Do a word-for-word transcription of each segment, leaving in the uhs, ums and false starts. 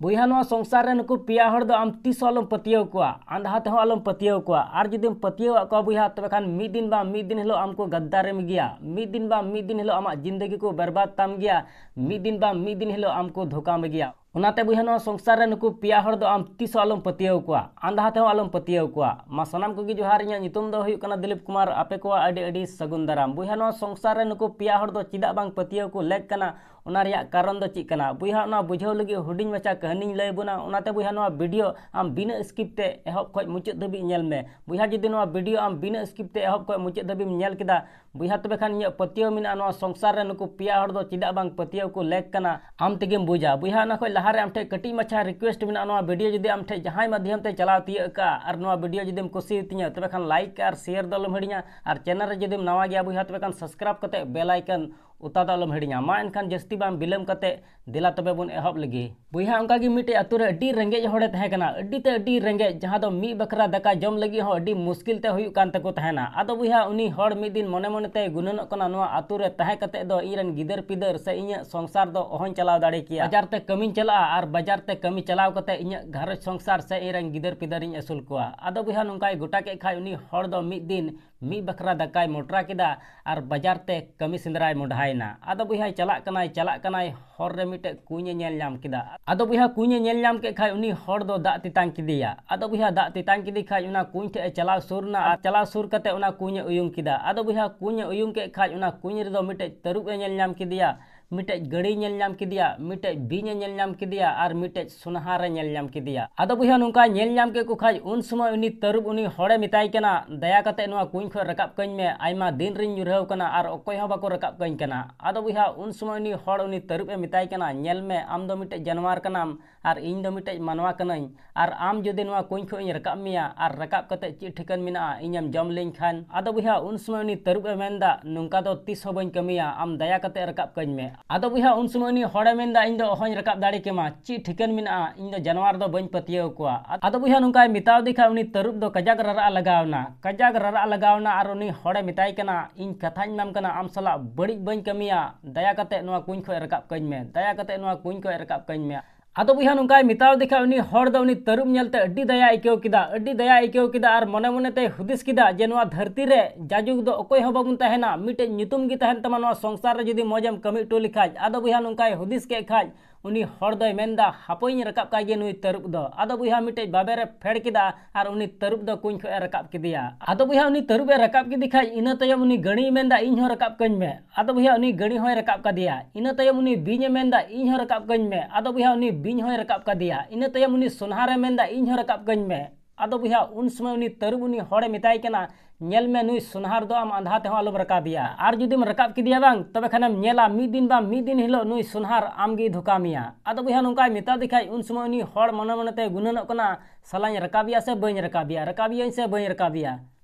ᱵᱚᱭᱦᱟ, ᱱᱚᱣᱟ ᱥᱚᱝᱥᱟᱨ ᱨᱮ ᱱᱩᱠᱩ ᱯᱮᱭᱟ ᱦᱚᱲ ᱫᱚ ᱟᱢ ᱛᱤᱥ ᱦᱚᱸ ᱟᱞᱚᱢ ᱯᱟᱹᱛᱭᱟᱹᱣ ᱠᱚᱣᱟ, ᱟᱸᱫᱷᱟ ᱛᱮᱦᱚᱸ ᱟᱞᱚᱢ ᱯᱟᱹᱛᱭᱟᱹᱣ ᱠᱚᱣᱟ᱾ ᱟᱨ ᱡᱩᱫᱤᱢ ᱯᱟᱹᱛᱭᱟᱹᱣᱟᱜ ᱠᱚᱣᱟ ᱵᱚᱭᱦᱟ, ᱛᱚᱵᱮ ᱠᱷᱟᱱ ᱢᱤᱫ ᱫᱤᱱ ᱵᱟᱝ ᱢᱤᱫ ᱫᱤᱱ ᱦᱤᱞᱳᱜ ᱟᱢ ᱠᱚ ᱜᱟᱫᱫᱟᱨᱮᱢ ᱜᱮᱭᱟ, ᱢᱤᱫ ᱫᱤᱱ ᱵᱟᱝ ᱢᱤᱫ ᱫᱤᱱ ᱦᱤᱞᱳᱜ ᱟᱢᱟᱜ ᱡᱤᱱᱫᱮᱜᱤ ᱠᱚ ᱵᱮᱨᱵᱟᱫ ᱛᱟᱢ ᱜᱮᱭᱟ, ᱢᱤᱫ ᱫᱤᱱ ᱵᱟᱝ ᱢᱤᱫ ᱫᱤᱱ ᱦᱤᱞᱳᱜ ᱟᱢ ᱠᱚ ᱫᱷᱳᱠᱟ ᱢᱮ ᱜᱮᱭᱟ᱾ ᱚᱱᱟᱛᱮ ᱵᱚᱭᱦᱟ, ᱱᱚᱣᱟ ᱥᱚᱝᱥᱟᱨ ᱨᱮ ᱱᱩᱠᱩ ᱯᱮᱭᱟ ᱦᱚᱲ ᱫᱚ ᱟᱢ ᱛᱤᱥ ᱦᱚᱸ ᱟᱞᱚᱢ ᱯᱟᱹᱛᱭᱟᱹᱣ ᱠᱚᱣᱟ, ᱟᱸᱫᱷᱟ ᱛᱮᱦᱚᱸ ᱟᱞᱚᱢ ᱯᱟᱹᱛᱭᱟᱹᱣ ᱠᱚᱣᱟ᱾ ᱢᱟ ᱥᱟᱱᱟᱢ ᱠᱚᱜᱮ ᱡᱚᱦᱟᱨ, ᱤᱧᱟᱹᱜ ᱧᱩᱛᱩᱢ ᱫᱚ ᱦᱩᱭᱩᱜ ᱠᱟᱱᱟ ᱫᱤᱞᱤᱯ ᱠᱩᱢᱟᱨ᱾ ᱟᱯᱮ ᱠᱚᱣᱟᱜ ᱟᱹᱰᱤ ᱟᱹᱰᱤ ᱥᱟᱹᱜᱩᱱ ᱫᱟᱨᱟᱢ᱾ ᱵᱚᱭᱦᱟ, ᱱᱚᱣᱟ ᱥᱚᱝᱥᱟᱨ ᱨᱮ ᱱᱩᱠᱩ ᱯᱮᱭᱟ ᱦᱚᱲ ᱫᱚ ᱪᱮᱫᱟᱜ ᱵᱟᱝ ᱯᱟᱹᱛᱭᱟᱹᱣ ᱠᱚ ᱞᱮᱠ ᱠᱟᱱᱟ, ᱚᱱᱟ ᱨᱮᱭᱟᱜ ᱠᱟᱨᱚᱱ ᱫᱚ ᱪᱮᱫ ᱠᱟᱱᱟ? ᱵᱚᱭᱦᱟ, ᱚᱱᱟ ᱵᱩᱡᱷᱟᱹᱣ ᱞᱟᱹᱜᱤᱫ ᱦᱩᱰᱤᱧ ᱢᱟᱪᱷᱟ ᱠᱟᱹᱦᱱᱤᱧ ᱞᱟᱹᱭ ᱵᱚᱱᱟ᱾ ᱚᱱᱟᱛᱮ ᱵᱚᱭᱦᱟ, ᱱᱚᱣᱟ ᱵᱷᱤᱰᱤᱭᱳ ᱟᱢ ᱵᱤᱱᱟᱹ ᱥᱠᱤᱯ ᱛᱮ ᱮᱦᱚᱵ ᱠᱷᱚᱱ ᱢᱩᱪᱟᱹᱫ ᱫᱷᱟᱹᱵᱤᱡ ᱧᱮᱞ ᱢᱮ᱾ ᱵᱚᱭᱦᱟ, ᱡᱩᱫᱤ ᱱᱚᱣᱟ ᱵᱷᱤᱰᱤᱭᱳ ᱟᱢ ᱵᱤᱱᱟᱹ ᱥᱠᱤᱯ ᱛᱮ ᱮᱦᱚᱵ ᱠᱷᱚᱱ ᱢᱩᱪᱟᱹᱫ ᱫᱷᱟᱹᱵᱤᱡ ᱮᱢ ᱧᱮᱞ ᱠᱮᱫᱟ, ᱵᱚᱭᱦᱟ, ᱛᱚᱵᱮ ᱠᱷᱟᱱ ᱤᱧᱟᱹᱜ ᱯᱟᱹᱛᱭᱟᱹᱣ ᱢᱮᱱᱟᱜᱼᱟ, ᱱᱚᱣᱟ ᱥᱚᱝᱥᱟᱨ ᱨᱮ ᱱᱩᱠᱩ ᱯᱮᱭᱟ ᱦᱚᱲ ᱫᱚ ᱪᱮᱫᱟᱜ ᱵᱟᱝ ᱯᱟᱹᱛᱭᱟᱹᱣ ᱠᱚ ᱞᱮᱠ ᱠᱟᱱᱟ, ᱟᱢ ᱛᱮᱜᱮᱢ ᱵᱩᱡᱟ᱾ ᱵᱚᱭᱦᱟ, ᱚᱱᱟ ᱠᱷᱚᱱ ᱞᱟᱦᱟ ᱨᱮ ᱟᱢ ᱴᱷᱮᱱ ᱠᱟᱹᱴᱤᱡ ᱢᱟᱪᱷᱟ ᱨᱤᱠᱩᱭᱮᱥᱴ ᱢᱮᱱᱟᱜᱼᱟ, ᱱᱚᱣᱟ ᱵᱷᱤᱰᱤᱭᱳ ᱡᱩᱫᱤ ᱟᱢ ᱴᱷᱮᱱ ᱡᱟᱦᱟᱸᱭ ᱢᱟᱫᱽᱫᱷᱚᱢ ᱛᱮ ᱪᱟᱞᱟᱣ ᱛᱤᱭᱟᱹᱜ ᱠᱟᱜᱼᱟ ᱟᱨ ᱱᱚᱣᱟ ᱵᱷᱤᱰᱤᱭᱳ ᱡᱩᱫᱤᱢ ᱠᱩᱥᱤᱭᱟᱛᱤᱧᱟ, ᱛᱚᱵᱮ ᱠᱷᱟᱱ ᱞᱟᱭᱤᱠ ᱟᱨ ᱥᱮᱭᱟᱨ ᱫᱚ ᱟᱞᱚᱢ ᱦᱤᱲᱤᱧᱟ᱾ ᱟᱨ ᱪᱮᱱᱮᱞ ᱨᱮ ᱡᱩᱫᱤᱢ ᱱᱟᱣᱟ ᱜᱮᱭᱟ ᱵᱚᱭᱦᱟ, ᱛᱚᱵᱮ ᱠᱷᱟᱱ ᱥᱟᱵᱥᱠᱨᱟᱭᱤᱵ ᱠᱟᱛᱮ ᱵᱮᱞ ᱟᱭᱠᱚᱱ ᱚᱛᱟ ᱫᱚ ᱟᱞᱚᱢ ᱦᱤᱲᱤᱧᱟ᱾ ᱢᱟ ᱮᱱᱠᱷᱟᱱ ᱡᱟᱹᱥᱛᱤ ᱵᱟᱝ ᱵᱤᱞᱚᱢ ᱠᱟᱛᱮ ᱫᱮᱞᱟ ᱛᱚᱵᱮ ᱵᱚᱱ ᱮᱦᱚᱵ ᱞᱮᱜᱮ᱾ ᱵᱚᱭᱦᱟ, ᱚᱱᱠᱟ ᱜᱮ ᱢᱤᱫᱴᱮᱡ ᱟᱛᱳ ᱨᱮ ᱟᱹᱰᱤ ᱨᱮᱸᱜᱮᱡ ᱦᱚᱲᱮ ᱛᱟᱦᱮᱸ ᱠᱟᱱᱟ, ᱟᱹᱰᱤ ᱛᱮ ᱟᱹᱰᱤ ᱨᱮᱸᱜᱮᱡ, ᱡᱟᱦᱟᱸ ᱫᱚ ᱢᱤᱫ ᱵᱟᱠᱷᱨᱟ ᱫᱟᱠᱟ ᱡᱚᱢ ᱞᱟᱹᱜᱤᱫ ᱦᱚᱸ ᱟᱹᱰᱤ ᱢᱩᱥᱠᱤᱞ ᱛᱮ ᱦᱩᱭᱩᱜ ᱠᱟᱱ ᱛᱟᱠᱚ ᱛᱟᱦᱮᱱᱟ᱾ ᱟᱫᱚ ᱵᱚᱭᱦᱟ, ᱩᱱᱤ ᱦᱚᱲ ᱢᱤᱫ ᱫᱤᱱ ᱢᱚᱱᱮ ᱢᱚᱱᱮ ᱛᱮᱭ ᱜᱩᱱᱟᱹᱱᱚᱜ ᱠᱟᱱᱟ, ᱱᱚᱣᱟ ᱟᱛᱳ ᱨᱮ ᱛᱟᱦᱮᱸ ᱠᱟᱛᱮ ᱫᱚ ᱤᱧ ᱨᱮᱱ ᱜᱤᱫᱟᱹᱨ ᱯᱤᱫᱟᱹᱨ ᱥᱮ ᱤᱧᱟᱹᱜ ᱥᱚᱝᱥᱟᱨ ᱫᱚ ᱚᱦᱚᱧ ᱪᱟᱞᱟᱣ ᱫᱟᱲᱮ ᱠᱮᱭᱟ᱾ ᱵᱟᱡᱟᱨ ᱛᱮ ᱠᱟᱹᱢᱤᱧ ᱪᱟᱞᱟᱜᱼᱟ ᱟᱨ ᱵᱟᱡᱟᱨ ᱛᱮ ᱠᱟᱹᱢᱤ ᱪᱟᱞᱟᱣ ᱠᱟᱛᱮ ᱤᱧᱟᱹᱜ ᱜᱷᱟᱨᱚᱸᱡᱽ ᱥᱚᱝᱥᱟᱨ ᱥᱮ ᱤᱧ ᱨᱮᱱ ᱜᱤᱫᱟᱹᱨ ᱯᱤᱫᱟᱹᱨᱤᱧ ᱟᱹᱥᱩᱞ ᱠᱚᱣᱟ᱾ ᱟᱫᱚ ᱵᱚᱭᱦᱟ, ᱱᱚᱝᱠᱟᱭ ᱜᱚᱴᱟ ᱠᱮᱫ ᱠᱷᱟᱡ, ᱩᱱᱤ ᱦᱚᱲ ᱫᱚ ᱢᱤᱫ ᱫᱤᱱ ᱢᱤᱫ ᱵᱟᱠᱷᱨᱟ ᱫᱟᱠᱟᱭ ᱢᱚᱴᱨᱟ ᱠᱮᱫᱟ ᱟᱨ ᱵᱟᱡᱟᱨ ᱛᱮ ᱠᱟᱹᱢᱤ ᱥᱮᱸᱫᱽᱨᱟᱭ ᱢᱚᱰᱦᱟᱭᱮᱱᱟ᱾ ᱟᱫᱚ ᱵᱚᱭᱦᱟᱭ ᱪᱟᱞᱟᱜ ᱠᱟᱱᱟᱭ, ᱪᱟᱞᱟᱜ ᱠᱟᱱᱟᱭ, ᱦᱚᱨ ᱨᱮ ᱢᱤᱫᱴᱮᱡ ᱠᱩᱧᱮ ᱧᱮᱞ ᱧᱟᱢ ᱠᱮᱫᱟ᱾ ᱟᱫᱚ ᱵᱚᱭᱦᱟ, ᱠᱩᱧᱮ ᱧᱮᱞ ᱧᱟᱢ ᱠᱮᱫ ᱠᱷᱟᱡ ᱩᱱᱤ ᱦᱚᱲ ᱫᱚ ᱫᱟᱜ ᱛᱮᱛᱟᱝ ᱠᱮᱫᱮᱭᱟ᱾ ᱟᱫᱚ ᱵᱚᱭᱦᱟ, ᱫᱟᱜ ᱛᱮᱛᱟᱝ ᱠᱮᱫᱮ ᱠᱷᱟᱡ ᱚᱱᱟ ᱠᱩᱧ ᱴᱷᱮᱡ ᱮ ᱪᱟᱞᱟᱣ ᱥᱩᱨ ᱮᱱᱟ ᱟᱨ ᱪᱟᱞᱟᱣ ᱥᱩᱨ ᱠᱟᱛᱮ ᱚᱱᱟ ᱠᱩᱧᱮ ᱩᱭᱩᱝ ᱠᱮᱫᱟ᱾ ᱟᱫᱚ ᱵᱚᱭᱦᱟ, ᱠᱩᱧᱮ ᱩᱭᱩᱝ ᱠᱮᱫ ᱠᱷᱟᱡ ᱚᱱᱟ ᱠᱩᱧ ᱨᱮᱫᱚ ᱢᱤᱫᱴᱮᱡ ᱛᱟᱹᱨᱩᱵ ᱮ ᱧᱮᱞ ᱧᱟᱢ ᱠᱮᱫᱮᱭᱟ, ᱢᱤᱫᱴᱮᱡ ᱜᱟᱹᱲᱤᱭ ᱧᱮᱞ ᱧᱟᱢ ᱠᱮᱫᱮᱭᱟ, ᱢᱤᱫᱴᱮᱡ ᱵᱤᱧᱮ ᱧᱮᱞ ᱧᱟᱢ ᱠᱮᱫᱮᱭᱟ ᱟᱨ ᱢᱤᱫᱴᱮᱡ ᱥᱚᱱᱦᱟᱨᱮ ᱧᱮᱞ ᱧᱟᱢ ᱠᱮᱫᱮᱭᱟ᱾ ᱟᱫᱚ ᱵᱚᱭᱦᱟ, ᱱᱚᱝᱠᱟᱭ ᱧᱮᱞ ᱧᱟᱢ ᱠᱮᱫ ᱠᱚ ᱠᱷᱟᱡ ᱩᱱ ᱥᱚᱢᱚᱭ ᱩᱱᱤ ᱛᱟᱹᱨᱩᱵ ᱩᱱᱤ ᱦᱚᱲᱮ ᱢᱮᱛᱟᱭ ᱠᱟᱱᱟ, "ᱫᱟᱭᱟ ᱠᱟᱛᱮ ᱱᱚᱣᱟ ᱠᱩᱧ ᱠᱷᱚᱡ ᱨᱟᱠᱟᱵ ᱠᱟᱹᱧ ᱢᱮ, ᱟᱭᱢᱟ ᱫᱤᱱ ᱨᱤᱧ ᱧᱩᱨᱦᱟᱹᱣ ᱠᱟᱱᱟ ᱟᱨ ᱚᱠᱚᱭ ᱦᱚᱸ ᱵᱟᱠᱚ ᱨᱟᱠᱟᱵ ᱠᱟᱹᱧ ᱠᱟᱱᱟ᱾" ᱟᱫᱚ ᱵᱚᱭᱦᱟ, ᱩᱱ ᱥᱚᱢᱚᱭ ᱩᱱᱤ ᱦᱚᱲ ᱩᱱᱤ ᱛᱟᱹᱨᱩᱵ ᱮ ᱢᱮᱛᱟᱭ ᱠᱟᱱᱟ, "ᱧᱮᱞ ᱢᱮ, ᱟᱢ ᱫᱚ ᱢᱤᱫᱴᱮᱡ ᱡᱟᱱᱣᱟᱨ ᱠᱟᱱᱟᱢ ᱟᱨ ᱤᱧ ᱫᱚ ᱢᱤᱫᱴᱮᱡ ᱢᱟᱱᱣᱟ ᱠᱟᱹᱱᱟᱹᱧ, ᱟᱨ ᱟᱢ ᱡᱩᱫᱤ ᱱᱚᱣᱟ ᱠᱩᱧ ᱠᱷᱚᱡ ᱤᱧ ᱨᱟᱠᱟᱵ ᱢᱮᱭᱟ ᱟᱨ ᱨᱟᱠᱟᱵ ᱠᱟᱛᱮ ᱪᱮᱫ ᱴᱷᱤᱠᱟᱹᱱ ᱢᱮᱱᱟᱜᱼᱟ, ᱤᱧᱮᱢ ᱡᱚᱢ ᱞᱤᱧ ᱠᱷᱟᱱ?" ᱟᱫᱚ ᱵᱚᱭᱦᱟ, ᱩᱱ ᱥᱚᱢᱚᱭ ᱩᱱᱤ ᱛᱟᱹᱨᱩᱵ ᱮ ᱢᱮᱱᱫᱟ, "ᱱᱚᱝᱠᱟ ᱫᱚ ᱛᱤᱥ ᱦᱚᱸ ᱵᱟᱹᱧ ᱠᱟᱹᱢᱤᱭᱟ, ᱟᱢ ᱫᱟᱭᱟ ᱠᱟᱛᱮ ᱨᱟᱠᱟᱵ ᱠᱟᱹᱧ ᱢᱮ᱾" ᱟᱫᱚ ᱵᱚᱭᱦᱟ, ᱩᱱ ᱥᱚᱢᱚᱭ ᱩᱱᱤ ᱦᱚᱲᱮ ᱢᱮᱱᱫᱟ, "ᱤᱧ ᱫᱚ ᱚᱦᱚᱧ ᱨᱟᱠᱟᱵ ᱫᱟᱲᱮ ᱠᱮᱢᱟ, ᱪᱮᱫ ᱴᱷᱤᱠᱟᱹᱱ ᱢᱮᱱᱟᱜᱼᱟ, ᱤᱧ ᱫᱚ ᱡᱟᱱᱣᱟᱨ ᱫᱚ ᱵᱟᱹᱧ ᱯᱟᱹᱛᱭᱟᱹᱣ ᱠᱚᱣᱟ᱾" ᱟᱫᱚ ᱵᱚᱭᱦᱟ, ᱱᱚᱝᱠᱟᱭ ᱢᱮᱛᱟᱣ ᱫᱮ ᱠᱷᱟᱡ ᱩᱱᱤ ᱛᱟᱹᱨᱩᱵ ᱫᱚ ᱠᱟᱡᱟᱠ ᱨᱟᱨᱟᱜ ᱮ ᱞᱟᱜᱟᱣ ᱮᱱᱟ, ᱠᱟᱡᱟᱠ ᱨᱟᱨᱟᱜ ᱮ ᱞᱟᱜᱟᱣ ᱮᱱᱟ ᱟᱨ ᱩᱱᱤ ᱦᱚᱲᱮ ᱢᱮᱛᱟᱭ ᱠᱟᱱᱟ, "ᱤᱧ ᱠᱟᱛᱷᱟᱧ ᱮᱢᱟᱢ ᱠᱟᱱᱟ, ᱟᱢ ᱥᱟᱞᱟᱜ ᱵᱟᱹᱲᱤᱡ ᱵᱟᱹᱧ ᱠᱟᱹᱢᱤᱭᱟ, ᱫᱟᱭᱟ ᱠᱟᱛᱮ ᱱᱚᱣᱟ ᱠᱩᱧ ᱠᱷᱚᱡ ᱨᱟᱠᱟᱵ ᱠᱟᱹᱧ ᱢᱮ, ᱫᱟᱭᱟ ᱠᱟᱛᱮ ᱱᱚᱣᱟ ᱠᱩᱧ ᱠᱷᱚᱡ ᱨᱟᱠᱟᱵ ᱠᱟᱹᱧ ᱢᱮ᱾" ᱟᱫᱚ ᱵᱚᱭᱦᱟ, ᱱᱚᱝᱠᱟᱭ ᱢᱮᱛᱟᱣ ᱫᱮ ᱠᱷᱟᱡ, ᱩᱱᱤ ᱦᱚᱲ ᱫᱚ ᱩᱱᱤ ᱛᱟᱹᱨᱩᱵ ᱧᱮᱞᱛᱮ ᱟᱹᱰᱤ ᱫᱟᱭᱟ ᱟᱹᱭᱠᱟᱹᱣ ᱠᱮᱫᱟ, ᱟᱹᱰᱤ ᱫᱟᱭᱟ ᱟᱹᱭᱠᱟᱹᱣ ᱠᱮᱫᱟ᱾ ᱟᱨ ᱢᱚᱱᱮ ᱢᱚᱱᱮ ᱛᱮᱭ ᱦᱩᱫᱤᱥ ᱠᱮᱫᱟ ᱡᱮ ᱱᱚᱣᱟ ᱫᱷᱟᱹᱨᱛᱤ ᱨᱮ ᱡᱟᱡᱩᱜᱽ ᱫᱚ ᱚᱠᱚᱭ ᱦᱚᱸ ᱵᱟᱵᱚᱱ ᱛᱟᱦᱮᱱᱟ, ᱢᱤᱫᱴᱮᱡ ᱧᱩᱛᱩᱢ ᱜᱮ ᱛᱟᱦᱮᱱ ᱛᱟᱢᱟ ᱱᱚᱣᱟ ᱥᱚᱝᱥᱟᱨ ᱨᱮ, ᱡᱩᱫᱤ ᱢᱚᱡᱽ ᱮᱢ ᱠᱟᱹᱢᱤ ᱦᱚᱴᱚ ᱞᱮᱠᱷᱟᱡ᱾ ᱟᱫᱚ ᱵᱚᱭᱦᱟ, ᱱᱚᱝᱠᱟᱭ ᱦᱩᱫᱤᱥ ᱠᱮᱫ ᱠᱷᱟᱡ, ᱩᱱᱤ ᱦᱚᱲ ᱫᱚᱭ ᱢᱮᱱᱫᱟ, ᱦᱟᱯᱳᱭᱤᱧ ᱨᱟᱠᱟᱵ ᱠᱟᱭ ᱜᱮ ᱱᱩᱭ ᱛᱟᱹᱨᱩᱵ ᱫᱚ᱾ ᱟᱫᱚ ᱵᱚᱭᱦᱟ, ᱢᱤᱫᱴᱮᱡ ᱵᱟᱵᱮᱨ ᱮ ᱯᱷᱮᱰ ᱠᱮᱫᱟ ᱟᱨ ᱩᱱᱤ ᱛᱟᱹᱨᱩᱵ ᱫᱚ ᱠᱩᱧ ᱠᱷᱚᱡ ᱮ ᱨᱟᱠᱟᱵ ᱠᱮᱫᱮᱭᱟ᱾ ᱟᱫᱚ ᱵᱚᱭᱦᱟ, ᱩᱱᱤ ᱛᱟᱹᱨᱩᱵ ᱮ ᱨᱟᱠᱟᱵ ᱠᱮᱫᱮ ᱠᱷᱟᱡ, ᱤᱱᱟᱹ ᱛᱟᱭᱚᱢ ᱩᱱᱤ ᱜᱟᱹᱲᱤᱭ ᱢᱮᱱᱫᱟ, ᱤᱧ ᱦᱚᱸ ᱨᱟᱠᱟᱵ ᱠᱟᱹᱧ ᱢᱮ᱾ ᱟᱫᱚ ᱵᱚᱭᱦᱟ, ᱩᱱᱤ ᱜᱟᱹᱲᱤ ᱦᱚᱸᱭ ᱨᱟᱠᱟᱵ ᱠᱟᱫᱮᱭᱟ᱾ ᱤᱱᱟᱹ ᱛᱟᱭᱚᱢ ᱩᱱᱤ ᱵᱤᱧ ᱮ ᱢᱮᱱᱫᱟ, ᱤᱧ ᱦᱚᱸ ᱨᱟᱠᱟᱵ ᱠᱟᱹᱧ ᱢᱮ᱾ ᱟᱫᱚ ᱵᱚᱭᱦᱟ, ᱩᱱᱤ ᱵᱤᱧ ᱦᱚᱸᱭ ᱨᱟᱠᱟᱵ ᱠᱟᱫᱮᱭᱟ᱾ ᱤᱱᱟᱹ ᱛᱟᱭᱚᱢ ᱩᱱᱤ ᱥᱚᱱᱦᱟᱨ ᱮ ᱢᱮᱱᱫᱟ, ᱤᱧ ᱦᱚᱸ ᱨᱟᱠᱟᱵ ᱠᱟᱹᱧ ᱢᱮ᱾ ᱟᱫᱚ ᱵᱚᱭᱦᱟ, ᱩᱱ ᱥᱚᱢᱚᱭ ᱩᱱᱤ ᱛᱟᱹᱨᱩᱵ ᱩᱱᱤ ᱦᱚᱲᱮ ᱢᱮᱛᱟᱭ ᱠᱟᱱᱟ, ᱧᱮᱞ ᱢᱮ, ᱱᱩᱭ ᱥᱚᱱᱦᱟᱨ ᱫᱚ ᱟᱢ ᱟᱸᱫᱷᱟ ᱛᱮᱦᱚᱸ ᱟᱞᱚᱢ ᱨᱟᱠᱟᱵᱮᱭᱟ, ᱟᱨ ᱡᱩᱫᱤᱢ ᱨᱟᱠᱟᱵ ᱠᱮᱫᱮᱭᱟ ᱵᱟᱝ, ᱛᱚᱵᱮ ᱠᱷᱟᱱᱮᱢ ᱧᱮᱞᱟ, ᱢᱤᱫ ᱫᱤᱱ ᱵᱟᱝ ᱢᱤᱫ ᱫᱤᱱ ᱦᱤᱞᱳᱜ ᱱᱩᱭ ᱥᱚᱱᱦᱟᱨ ᱟᱢ ᱜᱮᱭ ᱫᱷᱳᱠᱟ ᱢᱮᱭᱟ᱾ ᱟᱫᱚ ᱵᱚᱭᱦᱟ, ᱱᱚᱝᱠᱟᱭ ᱢᱮᱛᱟ ᱫᱮ ᱠᱷᱟᱡ, ᱩᱱ ᱥᱚᱢᱚᱭ ᱩᱱᱤ ᱦᱚᱲ ᱢᱚᱱᱮ ᱢᱚᱱᱮ ᱛᱮ ᱜᱩᱱᱟᱹᱱᱚᱜ ᱠᱟᱱᱟ, ᱥᱟᱞᱟᱧ ᱨᱟᱠᱟᱵᱮᱭᱟ ᱥᱮ ᱵᱟᱹᱧ ᱨᱟᱠᱟᱵᱮᱭᱟ, ᱨᱟᱠᱟᱵᱮᱭᱟᱹᱧ ᱥᱮ ᱵᱟᱹᱧ ᱨᱟᱠᱟᱵᱮᱭᱟ?